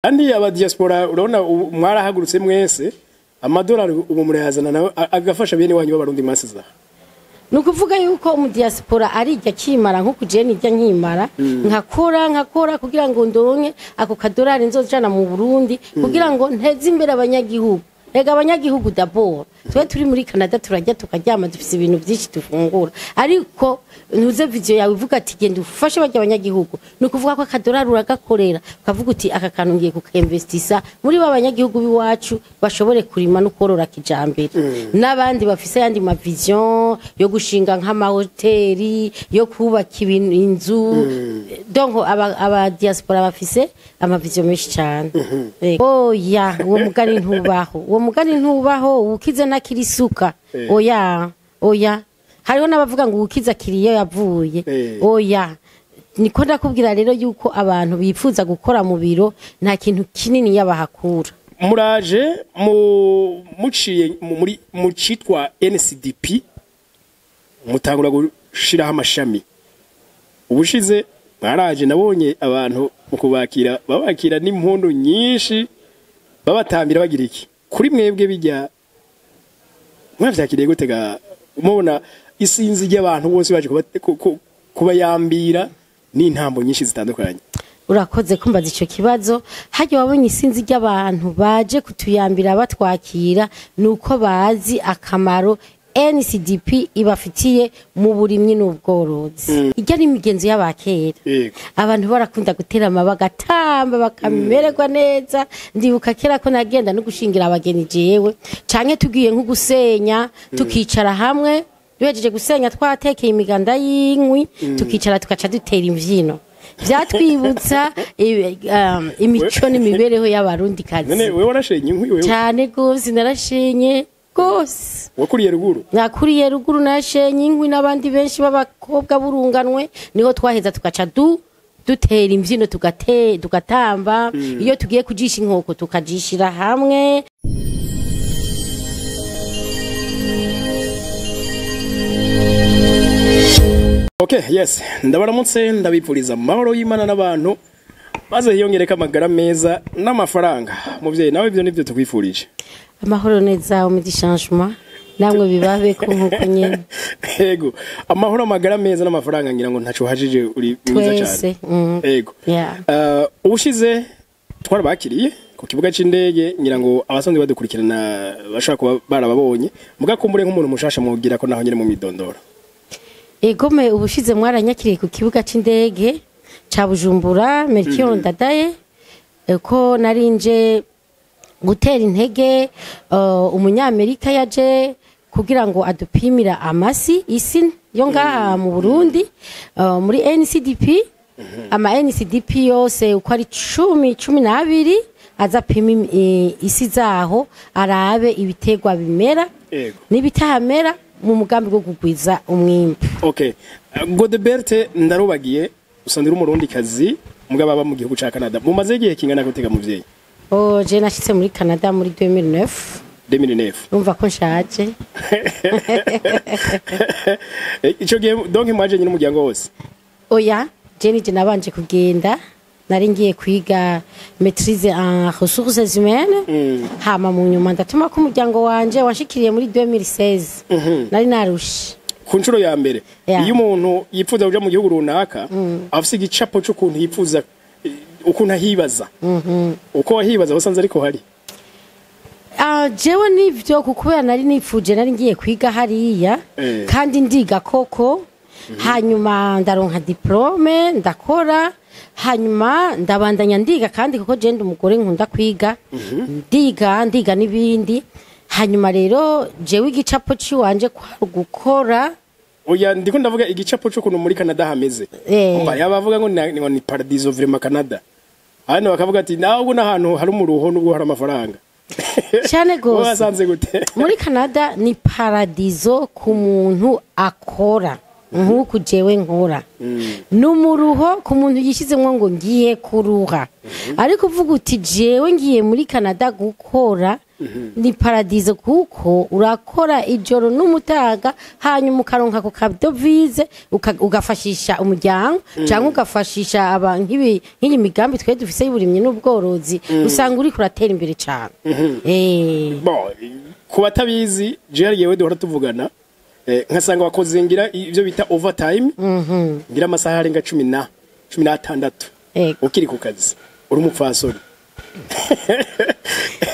Kandi aba diaspora urabona mwarahagurutse mwese, amadolari ubu murayazana nawe agafasha bene wanyu b'abarundi mwasize aha. Ni ukuvuga yuko umu diaspora arijya akimara, nk'uku jewe nijya nkimara, nkakora kugira ngo ndonke ako kadolari nzojana mu Burundi kugira ngo nteze imbere abanyagihugu. Ega abanyagihugu d'abord, twe turi muri Canada turajya tukaryama, dufise ibintu byinshi dufungura, ariko ntuze vision yawe ivuga ati genda ufashe barya abanyagihugu. Ni ukuvuga ko akadolari uragakorera ukavuga uti aka kantu ngiye kukinvestisa muri ba banyagihugu b'iwacu bashobore kurima no korora kijambere, n'abandi bafise ayandi ma vision yo gushinga nk'amahoteli, yo kubaka ibintu, inzu. Donc aba diaspora bafise ama vision menshi cyane. Oya, uwo mugani ntubaho, uwo mugani ntubaho, ukize ntakiri isuka. Oya, oya, hariho n'abavuga ngo ukiza kiriyo yavuye. Oya, niko ndakubwira rero yuko abantu bifuza gukora mu biro nta kintu kinini yabahakura. Muraje mu muciye muri mu citwa NCDP, mutangura gushiraho amashami. Ubushize mwaraje nabonye abantu mu kubakira babakira n'impundu nyinshi, babatambira bagira iki. Kuri mwebwe bijya mwavyakiriye gute ga mubona isinzi ry'abantu bose baje kubayambira n'intambo nyinshi zitandukanye? Urakoze kumbaza ico kibazo. Harya wabonye isinzi ry'abantu baje kutuyambira batwakira, nuko bazi akamaro NCDP ibafitiye mu burimyi n'ubworozi. Ijya ni imigenzo y'abakera. Abantu barakunda gutera bagatamba bakamererwa neza. Ndibuka kera ko nagenda no gushingira abageni jewe, canke tugiye nko gusenya, tukicara hamwe duhejeje gusenya twatekeye imiganda y'inkwi, tukicara tugaca dutera imvyino. Vyatwibutsa imico n'imibereho y'abarundi kazi. None wewe warashenye inkwi wewe? Cyane gose, narashenye gose. Wakuriye ruguru? Nakuriye ruguru, narashenye inkwi n'abandi benshi b'abakobwa burunganwe, niho twaheza tugaca dutera imbyino, tugatamba. Iyo tugiye kujisha inkoko tukajishira hamwe. Okay, yes, ndabaramutse, ndabipfuriza amahoro y'Imana n'abantu, maze hiyongereka amagara meza n'amafaranga. Muvyeyi, nawe ivyo nivyo tukwifurije. Amahoro neza, umidi changement namwe bibabe ko nkuko nyene. Yego, amahoro, amagara meza n'amafaranga, ngira ngo ntaco hajije, uri mwiza cyane. Twese. Yego. Ubushize twarabakiriye ku kibuga c'indege, ngira ngo abasanzwe badukurikirana bashobora kuba barababonye, mugakumbure nk'umuntu mushasha mugira ko naho nyene mu midondoro. Egome, ubushize mwaranyakiriye ku kibuga c'indege ca Bujumbura, Melchior Ndadaye, ko narinje gutera intege umunyamerika yaje kugira ngo adupimira amasi isi yo ngaha mu Burundi, muri NCDP, ama NCDP yose uko ari 12, aza apima isi zaho, arabe ibiterwa bimera n'ibitahamera mu mugambi wo kugwiza umwimbu. Okay. Godebert Ndarubagiye, usanzwe uri umurundi kazi mugabo aba mu gihugu ca Canada. Mumaze igihe kingana gutega muvyeyi? Oh, je nashitse muri Canada muri 2009. 2009. Urumva ko nshaje. Ico gihe donc mwaje nyine umuryango wose? Oya, je nije nabanje kugenda, nari ngiye kwiga maîtrise en ressources humaines. Hama mu nyuma ndatuma ko umuryango wanje washikiriye muri 2016. Nari narushe. Ku nshuro ya mbere, iyo umuntu yipfuza kuja mu gihugu runaka, afise igicapo c'ukuntu yipfuza, ukuntu ahibaza. Uko wahibaza wasanze ariko hari? Ah, jewe nivyo, kubera nari nifuje, nari ngiye kwiga hariya, kandi ndiga koko, hanyuma ndaronka diplôme, ndakora, hanyuma ndabandanya ndiga kandi, kuko je ndi umugore nkunda kwiga, ndiga n'ibindi. Hanyuma rero jewe igicapo ciwanje kwari gukora. Oya, ndiko ndavuga igicapo c'ukuntu muri Canada hameze. Umva, yaba avuga ngo ni paradiso vraiment Canada. Hano bakavuga ati nawe ubwo n'ahantu hari umuruho nubwo hari amafaranga. Cyane gose. Wasanze gute? Muri Canada ni paradiso ku muntu akora nk'uku jewe nkora, n'umuruho ku muntu yishizemwo ngo ngiye kuruha. Ariko uvuga uti jewe ngiye muri Canada gukora, Ni paradizo, kuko urakora ijoro n'umutaga, hanyuma ukaronka ku ka devise, ugafashisha umuryango cyangwa ugafashisha aba nk'iyi migambi twe dufise y'uburimyi n'ubworozi. Usanga uriko uratera imbere cyane. Bon, ku batabizi, jewe yewe duhora tuvugana, nkasanga wakoze ngira ibyo bita overtime, ngira amasaha arenga 16 ukiri ku kazi, uri umupfasoni.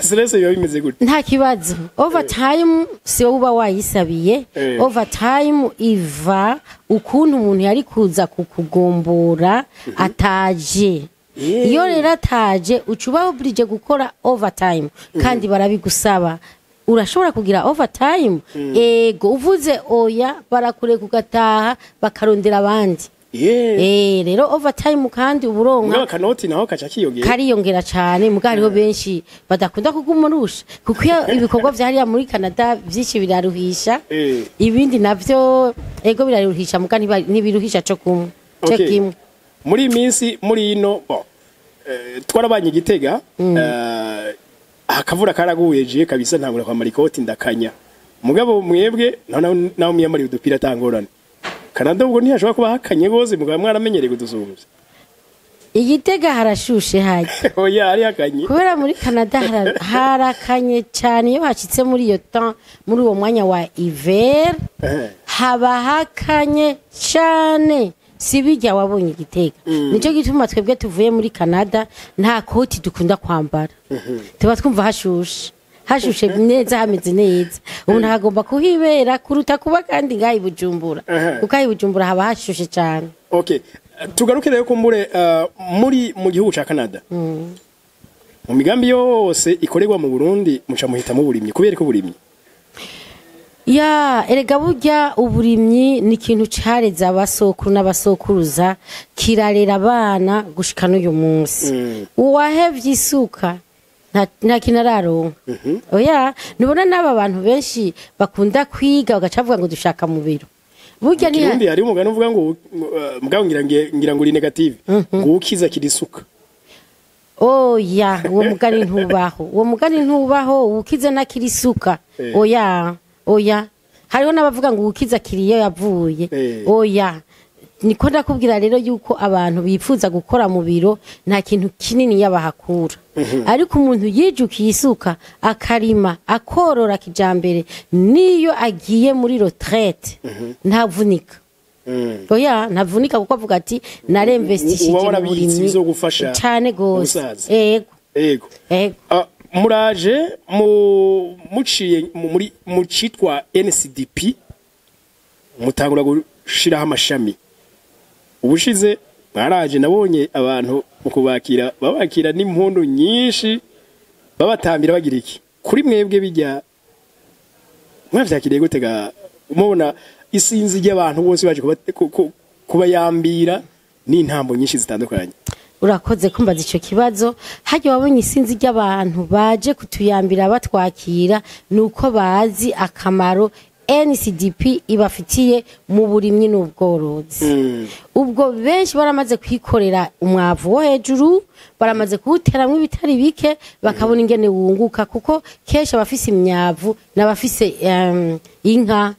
Stress biba bimeze gute? Nta kibazo, overtime si wowe uba wayisabiye. Overtime iva ukuntu umuntu yari kuza kukugombora ataje. Iyo rero ataje, uca uba obligé gukora overtime, kandi barabigusaba: "Urashobora kugira overtime?" Ego, uvuze oya, barakureka ugataha, bakarondera abandi. Rero overtime kandi uburonka. Mugabo akanoti naho kaca kiyongera. Kariyongera cyane. Muga hariho benshi badakunda kugumurusha, kuko iyo ibikorwa vya hariya muri Canada vyinshi biraruhisha. Ibindi navyo, ego, biraruhisha, muga ntibiruhisha co kumwe co kimwe. Muri iyi minsi, muri ino, bon, twarabanye igitega, akavura karaguye, jiye kabisa ntangura kwambara ikoti, ndakanya. Mugabo mwebwe naho mwiyambariye udupira atangorane. Canada ubwo ntihashobora kuba hakanye gose, mugabo mwaramenyereye kudusumbya. Igitega harashushe hajya. Oya, hari hakanye. Kubera muri Canada harakanye cyane. Iyo hashitse muri iyo temps, muri uwo mwanya wa hiver, haba hakanye cyane, si bijya wabonye igitega. Nicyo gituma twebwe tuvuye muri Canada nta koti dukunda kwambara, tuba twumva hashushe, hashushe neza, hameze neza. Umuntu agomba kuhibera kuruta kuba kandi ngaha i Bujumbura, kuko aha i Bujumbura haba hashushe cyane. Okay, tugaruke rero kumbure muri mu gihugu ca Canada, mu migambi yose ikorerwa mu Burundi muca muhitamo uburimyi. Kubera ko uburimyi? Ya, erega burya uburimyi ni ikintu careze abasokuru n'abasokuruza, kirarera abana gushika n'uyu munsi. Uwahevye isuka nta kintu araronka. Oya, nubona n'aba bantu benshi bakunda kwiga bagaca bavuga ngo dushaka mu biro. Burya ni Kirundi hari umugani uvuga ngo mugabo ngira ngo uri negative, ngo ukiza kirisuka. Oya, uwo mugani ntubaho, uwo mugani ntubaho. Ukize ntakirisuka. Oya, oya, hariho n'abavuga ngo ukiza kiriyo yavuye. Oya, niko ndakubwira rero yuko abantu bifuza gukora mu biro nta kintu kinini yabahakura, ariko umuntu yijukiye isuka, akarima, akorora kijambere, niyo agiye muri retraite ntavunika. Oya, ntavunika, kuko avuga ati naremvestishije Uba mu warabitse burimyi. Bizogufasha Cane gose. mu busaza. Ego. Ego. Ego. Ah, muraje mu muciye muri mu citwa NCDP, mutangura gushiraho amashami. Ubushize mwaraje, nabonye abantu mu kubakira babakira n'impundu nyinshi, babatambira, bagira iki. Kuri mwebwe bijya mwavyakiriye gute ga mubona isinzi ry'abantu bose baje kubayambira n'intambo nyinshi zitandukanye? Urakoze kumbaza ico kibazo. Harya wabonye isinzi ry'abantu baje kutuyambira, batwakira, nuko bazi akamaro NCDP ibafitiye mu burimyi n'ubworozi. Ubwo benshi baramaze kwikorera umwavu wo hejuru, baramaze kuwuteramwo ibitari bike, bakabona ingene wunguka, kuko kenshi abafise imyavu n'abafise inka,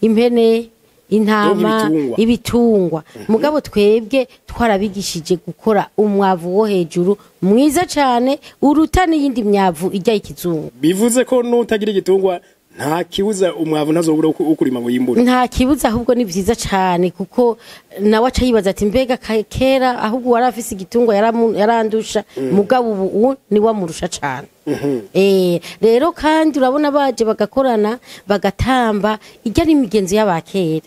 impene, intama, ibitungwa. Ibitungwa. Mugabo twebwe twarabigishije gukora umwavu wo hejuru mwiza cane, uruta n'iyindi myavu ijya y'ikizungu. Bivuze ko n'utagira igitungwa nta kibuza, umwavu ntazobura ukurima ngo yimbure. Nta kibuza, ahubwo ni vyiza cane, kuko nawe aca yibaza ati mbega kera ahubwo wari afise igitungwa yarandusha, mugabo ubu ni wamurusha cane. Rero kandi urabona baje bagakorana, bagatamba, ijya n'imigenzo y'abakera.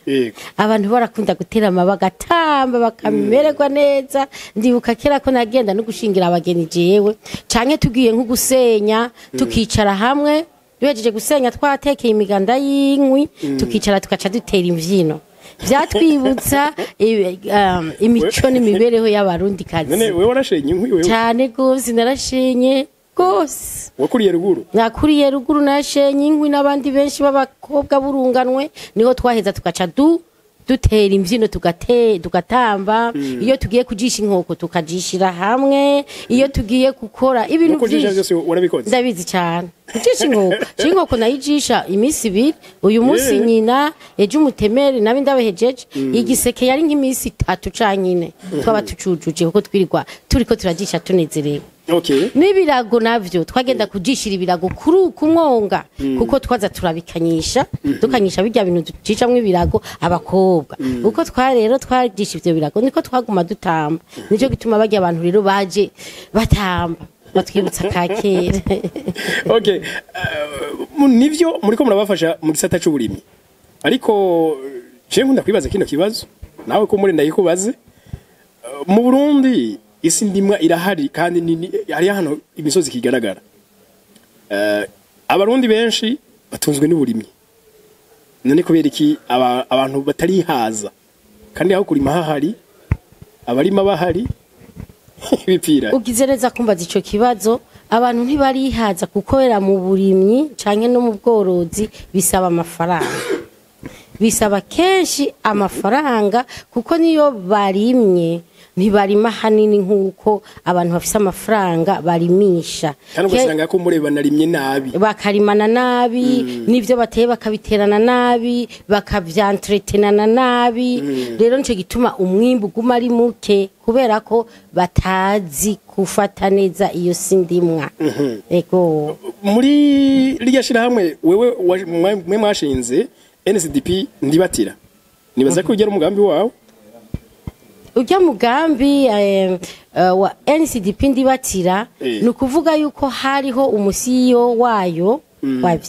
Abantu barakunda guterama, bagatamba, bakamererwa neza. Ndibuka kera ko nagenda no gushingira abageni jewe, canke tugiye nko gusenya, tukicara hamwe, duhejeje gusenya, twatekeye imiganda y'inkwi, tukicara, tugaca dutera imvyino. Vyatwibutsa imico n'imibereho y'abarundi None kazi. wewe warashenye inkwi wewe? Cane gose, narashenye gose. Wakuriye ruguru? Nakuriye ruguru, nashenye inkwi n'abandi benshi b'abakobwa burunganwe, niho twaheza tugaca dutera imbyino, tugatamba. Iyo tugiye kujisha inkoko, tukajishira hamwe. Iyo tugiye gukora ibintu Nuko jisha byinshi. byose warabikoze? Ndabizi cyane. Kujisha inkoko, je inkoko nayijisha iminsi 2, uyu munsi nyina, ejo umutemeri nabe ndabahejeje. Igiseke yari nk'iminsi 3 canke 4, twaba tucujuje kuko twirirwa turiko turajisha tunezerewe. N'ibirago navyo twagenda kujishira ibirago kuri kumwonga, kuko twaza turabikanyisha, dukanyisha bijya bintu ducicamwe ibirago abakobwa. Uko twa rero twajisha ivyo birago niko twaguma dutamba. Nico gituma bajya abantu rero baje batamba batwibutsa kakera. Okay, nivyo muriko murabafasha mu gisata c'uburimyi, ariko je nkunda kwibaza kino kibazo nawe ko muri ndayikubaze. Mu Burundi isi ndimwa irahari kandi hari hano imisozi kigaragara. Abarundi benshi batunzwe n'uburimyi, none kubera iki abantu batarihaza kandi aho kurima hahari, abarima bahari, bipfira? Ugize neza kumbaza ico kibazo. Abantu ntibarihaza kukorera mu burimyi canke no mu bworozi, bisaba amafaranga, bisaba kenshi amafaranga, kuko niyo barimye ntibarima hanini nk'uko abantu bafise amafaranga barimisha. Kandi ugasanga ko mureba narimye nabi. Bakarimana nabi, n'ivyo bateye bakabiterana nabi, bakavyanteretenana nabi. Rero nico gituma umwimbu uguma ari muke, kubera ko batazi gufata neza iyo si ndimwa. Ego. Muri rirya shirahamwe wewe mwe mwashinze NCDP Ndibatira, nibaza ko ugera umugambi wawe. Ujya mugambi wa NCDP Ndibatira, ni ukuvuga yuko hariho umu CEO wayo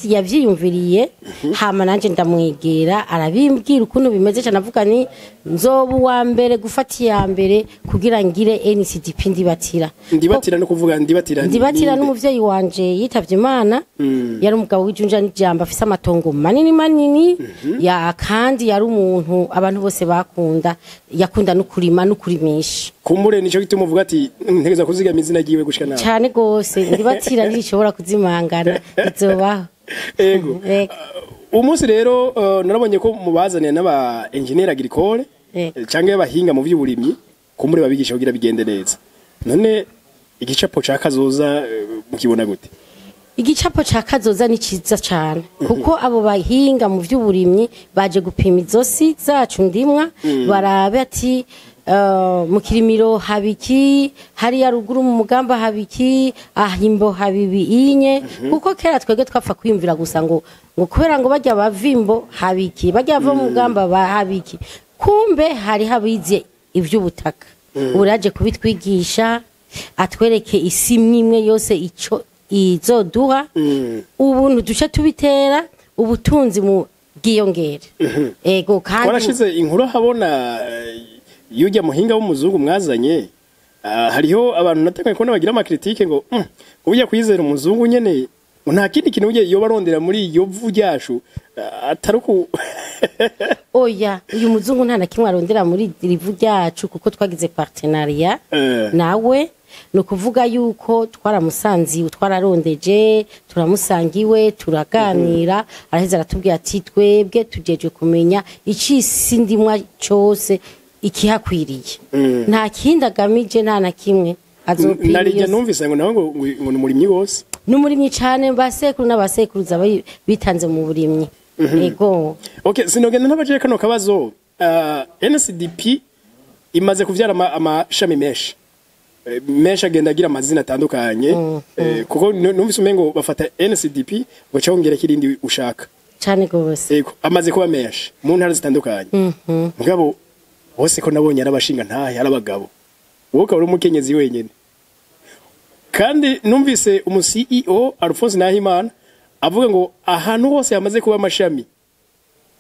yavyiyumviriye, hama nanje ndamwegera, arabimbwira ukuntu bimeze cyane, avuga ni nzoba uwa mbere gufata iya mbere kugira ngire NCDP Ndibatira. Ndibatira no kuvuga Ndibatira Ndibatira ninde? N'umuvyeyi wanje yitavye Imana, yari umugabo w'ijunja n'ijambo, afise amatongo manini manini ya, kandi yari umuntu abantu bose bakunda, yakunda no kurima no kurimisha. Kumbure nico gituma uvuga ati ntegeza kuzigama izina ryiwe gushika nawe. Cyane gose, Ndibatira ntishobora kuzimangana, izobaho. Ego. Ego. Umunsi rero narabonye ko mubazaniye n'aba engineer agricole canke abahinga mu by'uburimyi, kumbure babigisha kugira bigende neza. None igicapo ca kazoza mukibona gute? Igicapo ca kazoza ni ciza cane, kuko abo bahinga mu vy'uburimyi baje gupima izosi zacu ndimwa, barabe ati mu Kirimiro habiki, hariya ruguru mu Mugamba habiki, ahimbo habibi inye, kuko kera twebwe twapfa kwiyumvira gusa ngo kubera ngo bajya bavimbo habiki, bajya bava mu Mugamba ba habiki, kumbe hari habize ivy'ubutaka. Uraje kubitwigisha, atwereke isi imwe yose ico izoduha, ubuntu duce tubitera ubutunzi mu bwiyongere. Ego, kandi Twarashize inkuru habona yujya muhinga w'umuzungu mwazanye. Hariho abantu natangaye kubona bagira ama critiques ngo ujya kwizera umuzungu nyene, ngo nta kindi kintu ujye yoba arondera muri iyo vu ryacu atari uku. Oya, uyu muzungu nta na kimwe arondera muri iri vu ryacu, kuko twagize partenariat nawe. Ni ukuvuga yuko twaramusanze, twararondeje, turamusanga iwe, turaganira, araheza aratubwira ati twebwe tujeje kumenya icisi ndimwa cyose ikihakwiriye, nta kindi agamije, nta na kimwe azopima. Narijya iyo numvise ngo nawe ngo ni umurimyi wose. Ni umurimyi cyane, basekuru n'abasekuruza bitanze mu burimyi. Ego. Okay, sinogenda ntabaje kano kabazo. NCDP imaze kuvyara amashami menshi. Menshi agenda agira amazina atandukanye, kuko numvise umengo bafata NCDP ugaca wongera kirindi ushaka. Cyane gose. Ego, amaze kuba menshi mu ntara zitandukanye. Mugabo bose ko nabonye arabashinga ntahe arabagabo, wowe ukaba uri umukenyezi wenyene. Kandi numvise umu CEO Alphonse Nahimana avuga ngo ahantu hose hamaze kuba amashami,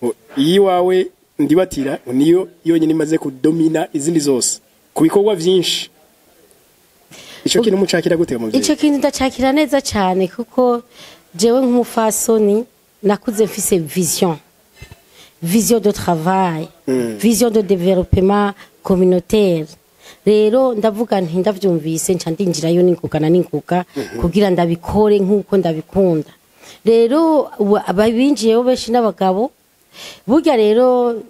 ngo iyiwawe Ndibatira ngo niyo yonyine imaze kudomina izindi zose ku bikorwa vyinshi. Ico kintu mucakira gute muvyeyi? Ico kintu ndacakira neza cyane, kuko jewe nk'umufasoni nakuze mfise vision de travail, vision de développement communautaire. Rero ndavuga nti ndavyumvise, nca ndinjirayo n'ingoga na n'ingoga kugira ndabikore nk'uko ndabikunda. Rero ubu ababinjiyeho benshi n'abagabo. Burya rero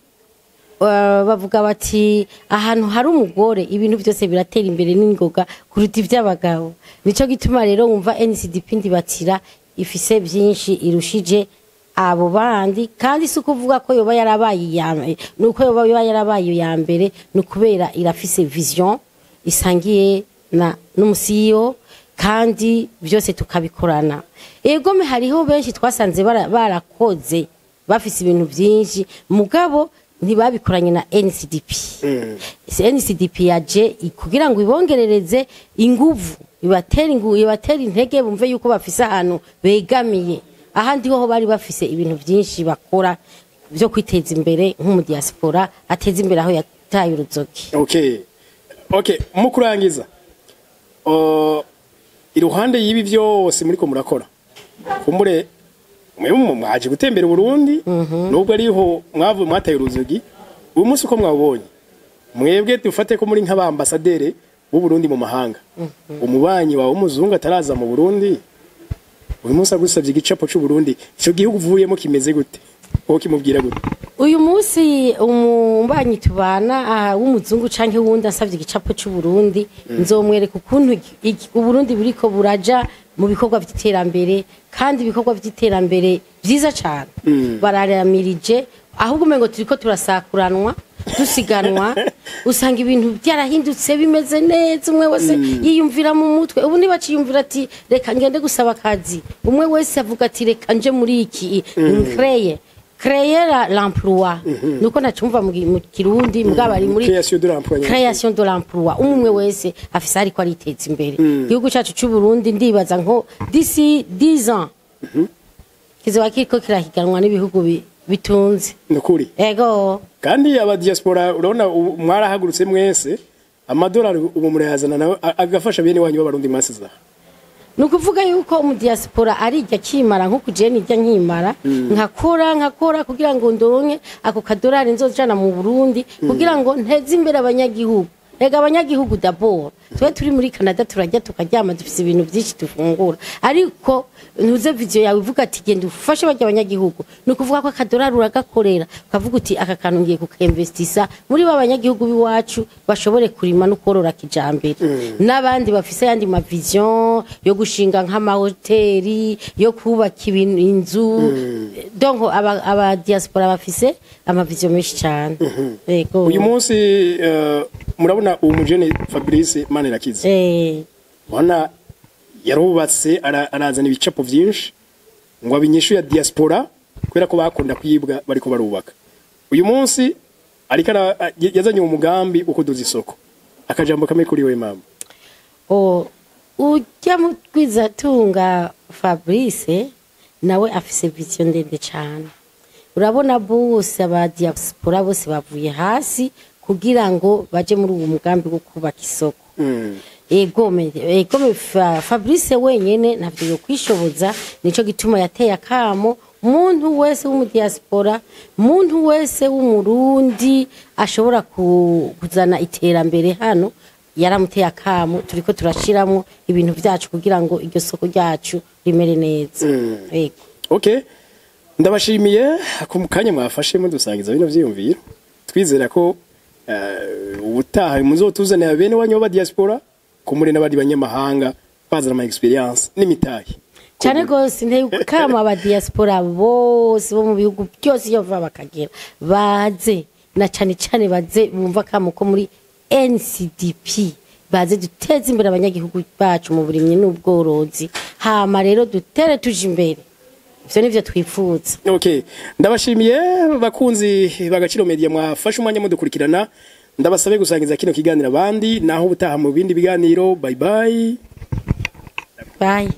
bavuga bati ahantu hari umugore ibintu byose biratera imbere n'ingoga kuruta iby'abagabo. Nico gituma rero wumva NCDP Ndibatira ifise byinshi irushije abo bandi. Kandi si ukuvuga ko yoba yarabaye iya, nuko yoba yarabaye iya mbere, ni ukubera irafise vision isangiye na n'umu CEO, kandi byose tukabikorana. Egome hariho benshi twasanze barakoze bafise ibintu byinshi, mugabo ntibabikoranye na NCDP. NCDP yaje kugira ngo ibongerereze inguvu, ibatere intege, bumve yuko bafise ahantu begamiye. Ahandi ho bari bafise ibintu byinshi bakora byo kwiteza imbere, nk'umudiaspora ateza imbere aho yataye uruzoki. Okay, mu kurangiza, iruhande y'ibi byose muriko murakora, kumbure mwe mwaje gutembera Burundi, nubwo ariho mwavuye mwataye uruzogi, uyu munsi uko mwabonye mwebwe, dufate ko muri nk'abambasadere b'u Burundi mu mahanga, umubanyi wawe w'umuzungu ataraza mu Burundi, uyu munsi agusabye igicapo c'u Burundi, ico gihugu uvuyemo kimeze gute, wowe kimubwira gute? Uyu munsi umubanyi tubana w'umuzungu canke wundi asavye igicapo c'u Burundi, nzomwereka ukuntu Uburundi buriko buraja mu bikorwa vy'iterambere, kandi ibikorwa vy'iterambere vyiza cane. Bararamirije, ahubwo umengo turiko turasakuranwa, dusiganwa. Usanga ibintu byarahindutse, bimeze neza, umwe wese yiyumvira mu mutwe. Ubu ntibaciyumvira ati reka ngende gusaba akazi, umwe wese avuga ati reka nje muri iki créer l'emploi, nuko nacumva mu Kirundi, mugabo ari muri Création de l'emploi. Création de l'emploi. Umwe wese afise ariko ariteza imbere. Igihugu cacu c'u Burundi, ndibaza nko d'ici 10 ans kizoba kiriko kirahiganwa n'ibihugu bitunze. Nukuri. Ego. Kandi aba diaspora, urabona ubu mwarahagurutse mwese, amadolari ubu murayazana nawe agafasha bene wanyu b'Abarundi mwasize aha. Ni ukuvuga yuko umudiaspora arijya akimara, nko kuje nijya nkimara, nkakora nkakora kugira ngo ndonke ako kadolari nzojana mu Burundi kugira ngo nteze imbere abanyagihugu. Ega abanyagihugu d'abord. Twe turi muri Canada turajya, tukaryama, dufise ibintu byinshi dufungura, ariko ntuze vision yawe ivuga ati genda ufashe barya abanyagihugu. Ni ukuvuga ko akadolari uragakorera, ukavuga uti aka kantu ngiye kukinvestisa muri ba banyagihugu b'iwacu, bashobore kurima no korora kijambere, n'abandi bafise ayandi ma vision yo gushinga nk'amahoteli, yo kubaka ibintu, inzu. Donc aba diaspora bafise ama vision menshi cyane. Yego. Uyu munsi murabona uwo mujene Fabrice Manirakiza, ubona yarubatse, arazana ibicapo byinshi ngo abinyishu ya diaspora, kubera ko bakunda kwibwa bariko barubaka. Uyu munsi ariko yazanye umugambi wo kuduza isoko. Akajambo kamwe kuri we, mama. O ujya mu Gwizatunga Fabrice nawe afise vision ndende cyane. Urabona bose aba diaspora bose bavuye hasi kugira ngo baje muri uwo mugambi wo kubaka isoko. Egome Fabrice wenyene ntavyo yo kwishoboza, nico gituma yateye akamo muntu wese w'umudiaspora, muntu wese w'Umurundi ashobora kuzana iterambere hano. Yaramuteye akamo, turiko turashiramo ibintu vyacu kugira ngo iryo soko ryacu rimere neza. Yego. Okay, ndabashimiye ku kanya mwafashe mudusangiza bino vyiyumviro. Twizera ko ubutaha muzotuzanira bene wanyu b'aba diaspora, kumure n'abandi banyamahanga bazana ama experience n'imitahe. Cyane rwose, nteye kama aba diaspora bose bo mu bihugu byose iyo bava bakagera baze, na cyane cyane baze bumva kamo ko muri NCDP, baze duteze imbere abanyagihugu bacu mu burimyi n'ubworozi, hama rero dutere tuje imbere. Ivyo nivyo twifuza. Okay, ndabashimiye bakunzi bagaciro media mwafashe umwanya mudukurikirana. Ndabasabe gusangiza kino kiganiro abandi. Naho ubutaha mu bindi biganiro. Bye bye. Bye.